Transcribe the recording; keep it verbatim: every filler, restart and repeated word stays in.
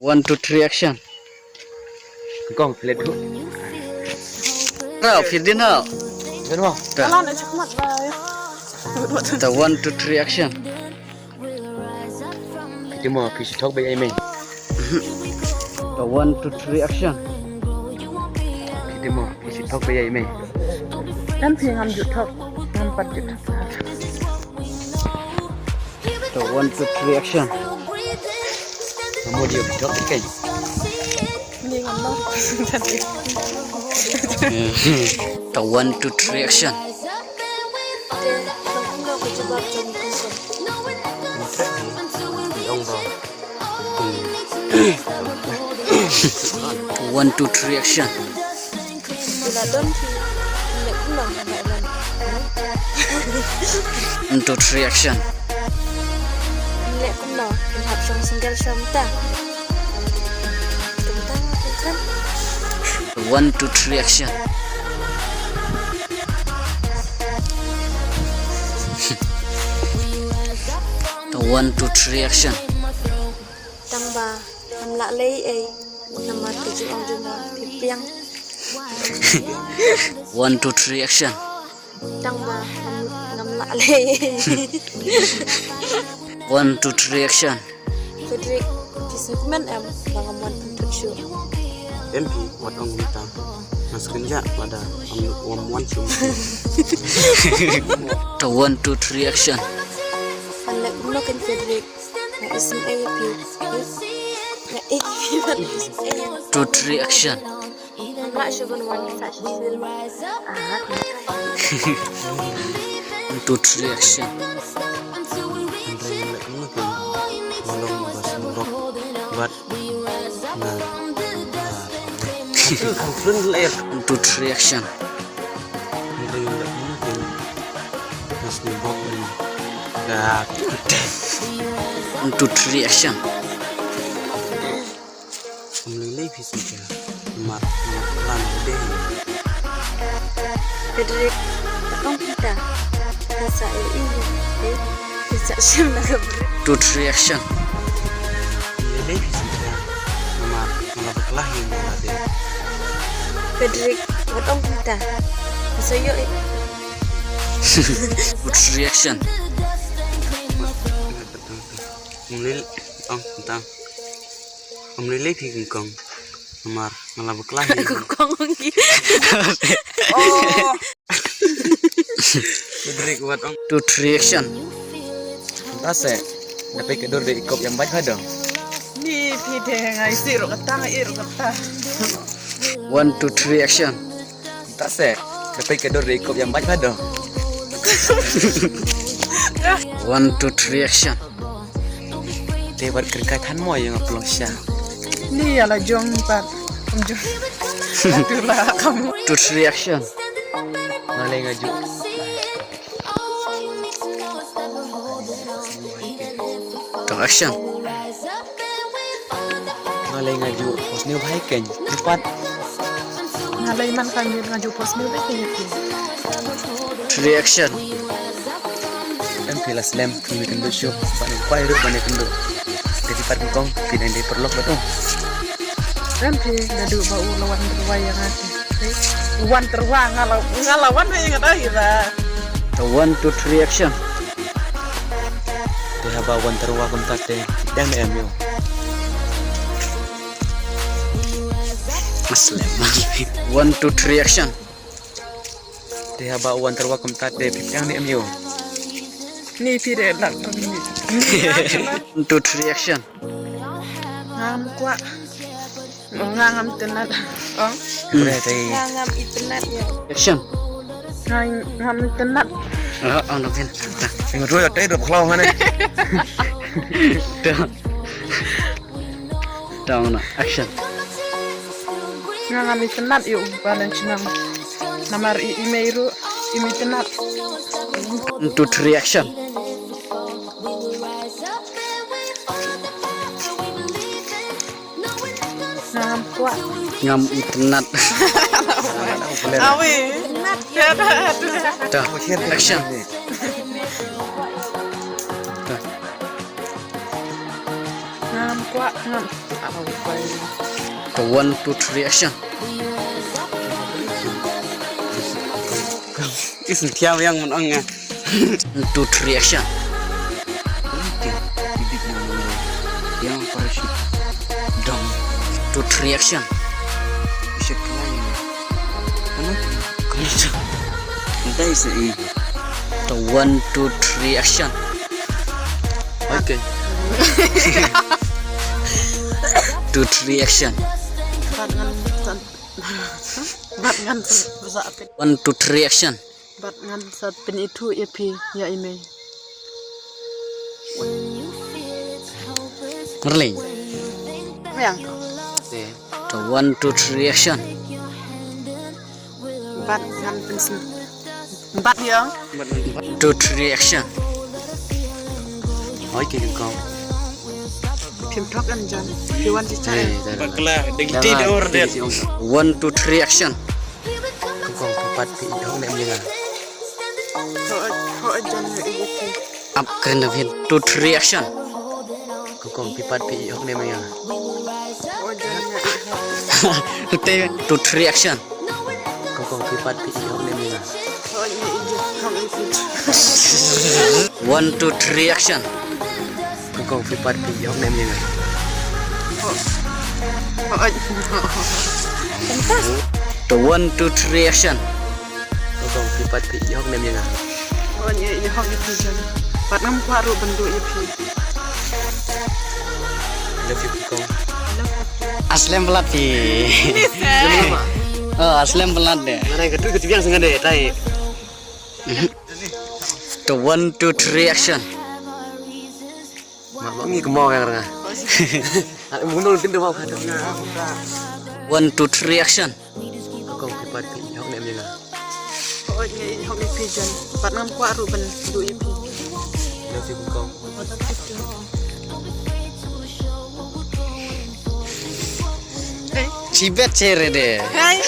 One, two, three, action. Kong, let go. Rau, phi dien rau. Dien mo. Ta. Ala na chakmat ba. Ta, one, two, three, action. Phi dien mo, phi shu thok ba ïa i mei. Ta, one, two, three, action. Phi dien mo, phi shu thok ba ïa i mei. Kan phi ngam ju thok, ngam pat ju thok. Ta, one, two, three, action. Ngam mo ju thok, okay. Ni ngam mo. Ta, one, two, three, action. One, two, three, action. One, two, three, action. One, two, three, action. One, two, three, action. Tang ba ngam lah leh ei, namar ka jingong jong nga phi pdiang. One, two, three, action. Tang ba ngam, ngam lah leh ei. One, two, three, action. Frederick, phi sngewkmen em ba ngam wan pynthut shuh? Em phi, wat ong kumta. Nga sngewkmen jah lada ngam wan shuh. Ta, one, two, three, action. Nga leh kumno keiñ Frederick? Nga isynei ïa phi. Nga ïeit ïa phi bad nga isynei ïa phi. Two, three, action. Ngam lah shuh ban wan sa shisien. Ah. Two, three, action. Hynrei nga leh kumno keiñ? Nga long ba sngewbok bad nga, ah, two, three, action. Hynrei nga leh kumno keiñ? Nga sngewbok bad nga, two, three, action. Ym lei lei phi sngewthuh. Mat, mat, mat, mat, dei. Frederick, ong kita. Ka sa e i, e, ka sa shim na ka bri. Two, three, action. Ym lei lei phi sngewthuh. Mat, mat, bakla hi, mat, dei. Frederick, wat ong kita. Ka sa ïoh i. Two, three, action. Ym lei, ong kita. Ym lei lei phi kong. Namar nga la bakla hi. Kong ong ki. Oh. Frederick, wat ong. Two, three, action. Mynta se. Da peit ka dur de i kop ïam bad ka dong. Ni phi de nga isih ruh kata, nga ïeh ruh kata. One, two, three, action. Mynta se. Da peit ka dur de i kop ïam bad ka dong. One, two, three, action. Te wat kyrkai than mo ïa nga pynlong sha. Ni ïa la jong pat. Kum jong. Tu la kam. Two, three, action. Nga lei nga ju. To action. Nga lei nga ju post new bhai keiñ. Ni pat. Nga lei man ka nga ju post new bhai keiñ. Three, action. Em phi la slem, phi me kynduh shuh, ba ne kwai ruh ba ne kynduh. Te phi pat kong, phi dang dei paralok ba tu. Em phi, naduh ba u la wan tyrwa ïa nga. Wan tyrwa nga la, nga la wan ïa nga dei ba. To one, two, three, action. Te haba wan tyrwa kumta te, dang ne em ïoh. Slem. One, two, three, action. Te haba u wan tyrwa kumta te phi pdiang ne em ïoh. Ni phi re lak phi. One, two, three, action. Ngam kwah. Nga ngam itynnad. Oh. Nga ngam itynnad ïa. Action. Nga ngam itynnad. Oh, oh, no pin. Nga tu ya tai dop khlaw mane. Dah. Down, action. Nga ngam itynnad ïa u ba leng shnong. Namar i, i mei ruh, i mei itynnad. One, two, three, action. Ngam kwah. Ngam itynnad. Awi. Dah, action. Dah. Ngam kwah, ngam. To, one, two, three, action. Is thiam yang mun ong nga. One, two, three, action. Yang parachute. Dong. Two, three, action. Is a flying. Ano? Kamu tu. Entah is a. To, one, two, three, action. Okay. Two, three, action. Bat ngan sa, bat ngan sa, sa pyn- One, two, three, action. Bat ngan sa pynithuh ïa phi ïa i mei. Really? Yang. Okay. To, one, two, three, action. Bat ngan pynsem. Bat ïa. Two, three, action. Oi, ke kong. Phim thok an jan. Phi wan chi cha. Eh, dah, dah, dah. Bakla, ding ti dah order. One, two, three, action. Kong, kong, pat pi ong nem ïa nga. Ho, ho, jan ïa i. Up kren da phin. Two, three, action. Kong, kong, phi pat phi ïoh ne ma ïa. Te, two, three, action. Kong, kong, phi pat phi ïoh ne ma ïa. One, two, three, action. Kong, kong, phi pat phi ïoh ne ma ïa. To, one, two, three, action. Kong, kong, phi pat phi ïoh ne ma ïa. Wan ïa ïa hok ïa phi jan. Pat ngam kwah ruh ban duh ïa phi. Love you, kong. Aslem palat phi. Oh, aslem palat de. Ngan ai ka tu ka tu biang sengaja de, tai. To, one, two, three, action. Ma, ma ngi kemo yang nga. Munol tin de mau ka. One, two, three, action. Kong, phi pat phi ïoh ne ma ïa. Oi, ngi ïoh ne phi jan. Pat ngam kwah ruh ban duh ïa phi. Love you, kong. Chibet chere de. Hai.